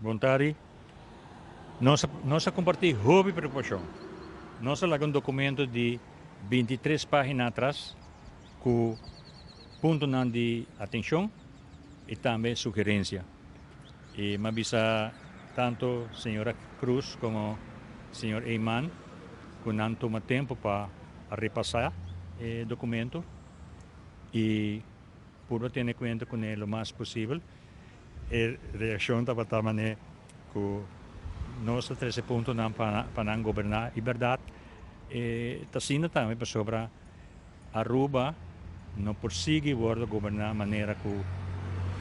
Bon tardi. Nos a kompartí hopi preokupashon. Nos a laga un dokumento di 23 página atras ku puntonan di atenshon i tambe sugerensia. I mi a bisa tantu señora Cruz komo señor Eman ku nan tuma tempu pa repasá e dokumento i purba tene kuenta kuné lo mas posibel. E reakshon tabata manera ku nos ta trese puntonan pa nan goberná i bèrdat e ta asina tambe pasobra Aruba no por sigui wòrdu goberná manera ku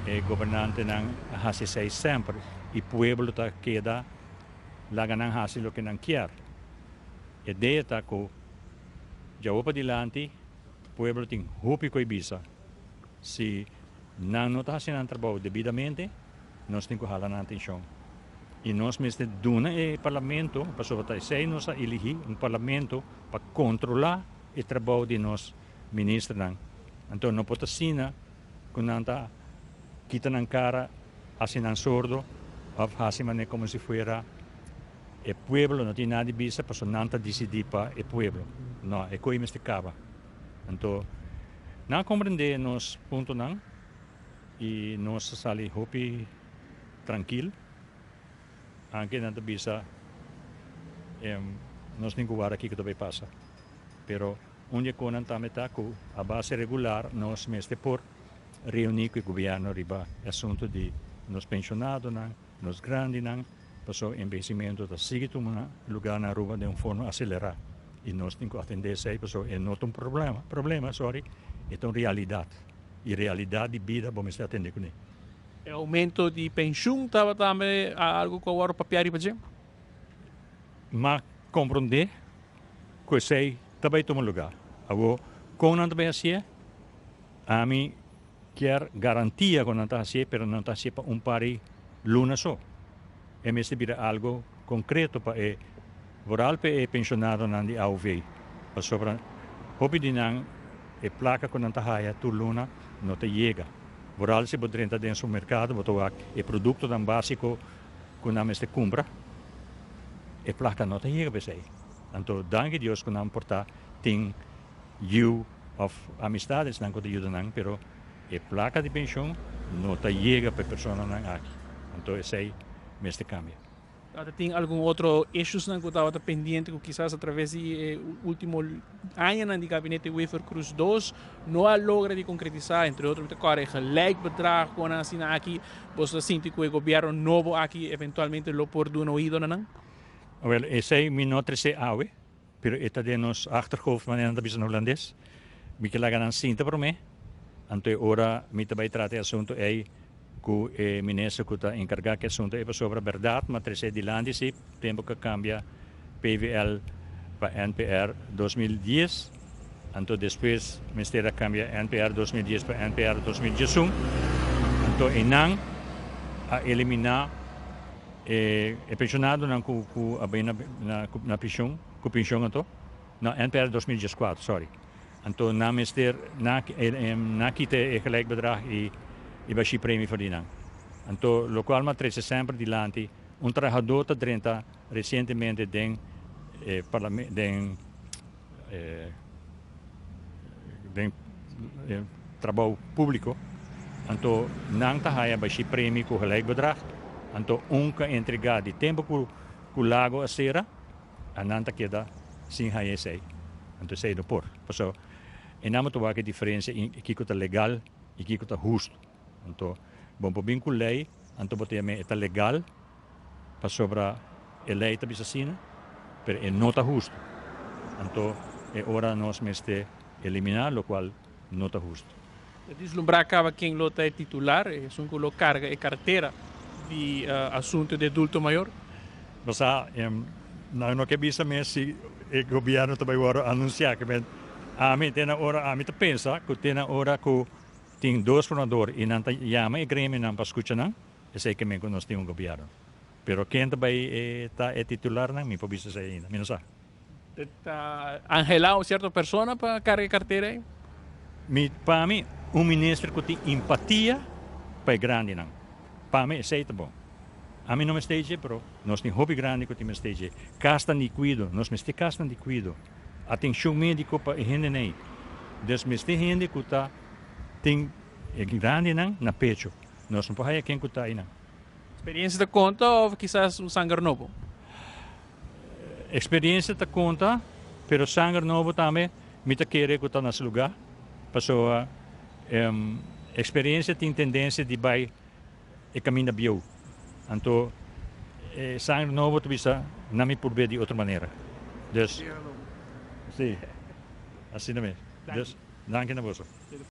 e gobernantenan a hasi esei semper i pueblo ta keda laga nan hasi loke nan kier. E idea ta ku djawo padilanti pueblo tin hopi ku e bisa. Si nan no ta hasi nan trabou debidamente, nos tin ku hala nan atenshon. I nos mester duna e parlamento, pasobra ta esei nos a eligí, un parlamento pa kontrolá e trabou di nos ministernan. Anto no por ta asina ku nan ta kita nan kara, hasi nan sordo òf hasi manera komo si fuera e pueblo no tin nada di bisa pasobra nan ta disidí pa e pueblo. No, e koi mester kaba. Anto nan a komprendé nos puntonan i nos a sali hopi trankil, anke nan ta bisa nos tin ku wara kiko ta bai pasa. Pero un di e konan tambe ta ku a base regular nos mester por reuní ku e gobièrnu riba e asuntu di nos penshonadonan, nos grandinan, pasobra enbehesimentu ta sigui tuma lugá na Aruba den un forma aselerá i nos tin ku atendé esei pasobra e no ta un problema, problema, sorry, e ta un realidat i realidat di bida bo mester atendé kuné. E oumento di penshun tabata tambe algu ku a wòrdu papia riba dje? M'a komprondé ku esei ta bai tuma lugá. Awor, kon nan ta bai hasié? Ami kier garantia ku nan ta hasié, pero nan ta hasié pa un par di luna so. E mester bira algu konkreto pa e vooral pa e penshonadonan di AOV, pasobra hopi di nan e plaka ku nan ta haya tur luna no ta yega. Vooral si bo drenta den supermerkado bo ta wak e produktonan básiko ku nan mester kumpra, e plaka no ta yega pa esei. Anto danki Dios ku nan por ta tin yu òf amistadesnan ku ta yuda nan, pero e plaka di penshon no ta yega pa e personanan aki. Anto esei mester kambia. Tabata tin algun otro issuesnan ku tabata pendiente ku kisas atraves di e ultimo añanan di gabinete Wever-Croes dos no a logra di konkretisá, entre otro mi ta kòrda e gelijkbedrag ku nan asina aki. Boso ta sinti ku e gobièrnu nobo aki eventualmente lo por duna oido na nan? Wèl, esei mi no trese awe, Pero e ta den nos achterhoofd, manera nan ta bisa na hulandes. Mi ke laga nan sinta promé, anto e ora mi ta bai trata e asuntu ei ku e minister ku ta enkargá ku e asuntu ei, pasobra bèrdat mi a trese dilanti si tempu ku a kambia PVL pa NPR 2010, anto despues mester a kambia NPR 2010 pa NPR 2011, anto einan a eliminá E pensionadonan cu cu a bay na na pension, cu pension anto, no NPR 2014, sorry, anto nan mester na na kita e gelijkbedrag y y bashi premie for di nan. Anto locual mi a trece semper dilanti, un trahador ta drenta recientemente den e parlame den e den e trabou publico, anto nan ta haya bashi premie cu gelijkbedrag, anto un ka entrega di tempo cu cu Lago a cera, a nan ta keda sin haya esey, anto esey no por, pasobra e nan bo ta wak e diferencia in kico ta legal y kico ta husto, anto bo por bin cu ley, anto bo ta yama e ta legal, Pasobra e lei ta bisa asina, pero e no ta hustu. Anto e ora nos mester eliminá lokual no ta hustu. Ta dislumbrá kaba ken lo ta e titular, esun ku lo karga e kartera di asuntu di adulto mayor. Bo sa, nan no ke bisa mes si e gobièrnu ta bai wòrdu anunsiá. Ke men, ami te na ora, ami ta pensa ku te na ora ku tin dos formador i nan ta yama e gremionan pa skucha nan, Esei ke men ku nos tin un gobièrnu. Pero ken ta bai ta e titularnan mi por bisa esei ainda. Mi no sa. Ta anhelá un sierto persona pa karga e kartera ei? Mi, pa mi, un minister ku tin empatia pa e grandinan. Pa mi esei ta bon. Ami no mester dje, pero nos tin hopi grandi ku tin mester dje. Kasnan di kuido, nos mester kasnan di kuido. Atenshon médiko pa e hendenan ei. Dus mester hende ku ta tin e grandinan na pecho. Nos no por haya ken ku ta einan. Experiencia ta konta òf kisas un sanger nobo? Experiencia ta konta, pero sanger nobo tambe mi ta kere ku ta na su lugá. Pasobra experiencia tin tendensia di bai e kaminda bieu. Anto e sanger nobo ta bisa nan mi por be di otro manera. Dus, si, asina mes. Dus, danki na boso.